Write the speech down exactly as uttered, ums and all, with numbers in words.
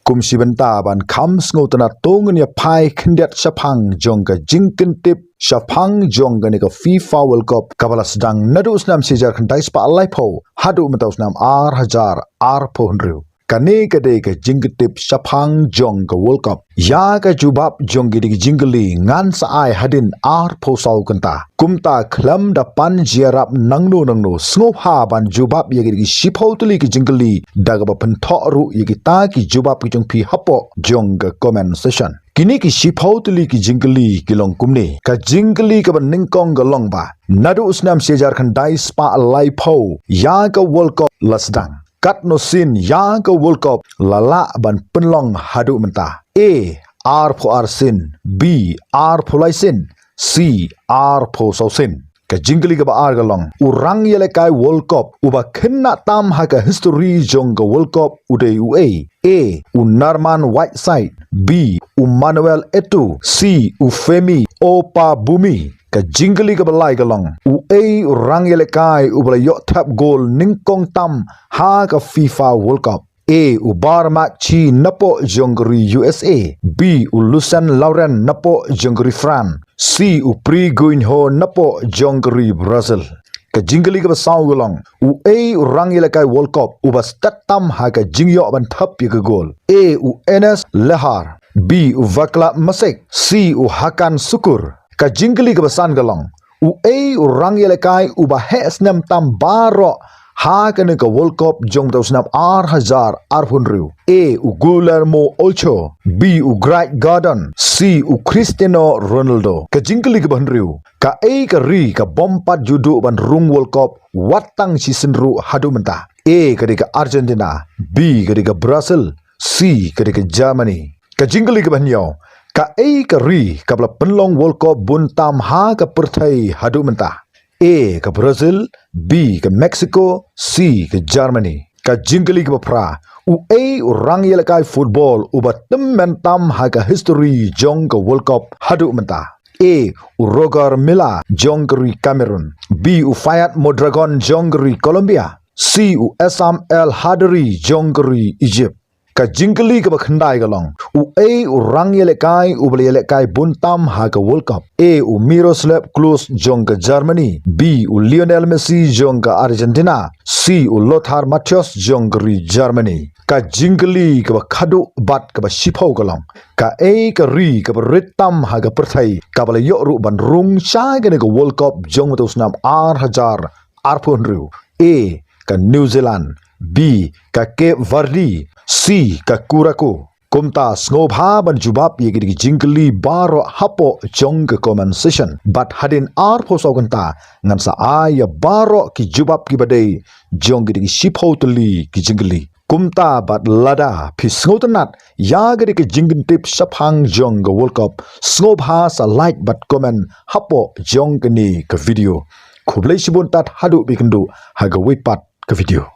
Kum shi bynta ban kham sngewtynnad, to ngin ïa phai khyndiat shaphang jong ka jingkyntip shaphang jong kane ka FIFA World Cup kaba la sdang naduh u snem shi hajar khyndai spah laiphew haduh mynta u snem ar hajar arphew hynriew. Kane ka dei ka jingkyntip shaphang jong ka World Cup. Ïa ka jubab jong kine ki jingkylli ngan sa ai hadien arphew saw kynta. Kumta khlem da pan jia rap nangno nangno, sngewbha ban jubab ïa kine ki shiphew tylli ki jingkylli da kaba pynthoh ruh ïa kita ki jubab ki jong phi hapoh jong ka comment section. Kine ki shiphew tylli ki jingkylli ki long kumne. Ka jingkylli kaba nyngkong ka long ba, naduh u snem shi hajar khyndai spah laiphew ïa ka World Cup la sdang. Katno sien ïa ka World Cup la lah ban pynlong haduh mynta? A, arphew ar sien. B, arphew lai sien. C, arphew saw sien. Ka jingkylli kaba ar ka long, u rangïalehkai World Cup uba khynnah tam ha ka history jong ka World Cup u dei uei? A, u Norman Whiteside. B, u Manuel Eto'o. C, u Femi Opabumi. Ka jingkylli kaba lai ka long, uei u rangïalehkai uba la ïoh thep gol nyngkong tam ha ka FIFA World Cup? A, u Bar Makchi napoh jong ka ri U S A. B, u Lucien Laurent napoh jong ka ri France. C, u Priguinho napoh jong ka ri Brazil. Ka jingkylli kaba saw ka long, uei u rangïalehkai World Cup uba stet tam ha ka jingïoh ban thep ïa ka gol? A, u Enes Lehar. B, u Vaclav Masic. C, u Hakan Sukur. Ka jingkylli kaba san ka long, uei u rangïalehkai uba heh snem tam baroh ha kane ka World Cup jong mynta u snem ar hajar arphew hynriew? A, u Guillermo Ochoa. B, u Greg Gordon. C, u Cristiano Ronaldo. Ka jingkylli kaba hynriew, kaei ka ri kabym pat ju duh ban rung World Cup wat tang shisien ruh haduh mynta? A, ka dei ka Argentina. B, ka dei ka Brazil. C, ka dei ka Germany. Ka jingkylli kaba hynñiew, kaei ka ri kaba la pynlong World Cup bun tam ha ka pyrthei haduh mynta? A, ka Brazil. B, ka Mexico. C, ka Germany. Ka jingkylli kaba phra, uei u rangïalehkai football uba tymmen tam ha ka history jong ka World Cup haduh mynta? A, u Roger Milla jong ka ri Cameroon. B, u Fayad Mondragon jong ka ri Colombia. C, u Essam El Hadary jong ka ri Egypt. Ka jingkylli kaba khyndai ka long, uei u rangïalehkai uba la ïalehkai bun tam ha ka World Cup? A, u Miroslav Klose jong ka Germany. B, u Lionel Messi jong ka Argentina. C, u Lothar Matthäus jong ka ri Germany. Ka jingkylli kaba khadduh bad kaba shiphew ka long, kaei ka ri kaba rit tam ha ka pyrthei kaba la ïoh ruh ban rung sha kane ka World Cup jong mynta u snem ar hajar arphew hynriew? A, ka New Zealand. B, ka Cape Verde. C, ka Curacao. Kumta sngewbha ban jubab ïa kine ki jingkylli baroh hapoh jong ka comment section. Bad hadien arphew saw kynta ngan sa ai ïa baroh ki jubab kiba dei jong kine ki shiphew tylli ki jingkylli. Kumta bad lada phi sngewtynnad ïa kine ki jingkyntip shaphang jong ka World Cup, sngewbha sa like bad comment hapoh jong kane ka video. Khublei shibun tad haduh ba ïakynduh ha kawei pat ka video.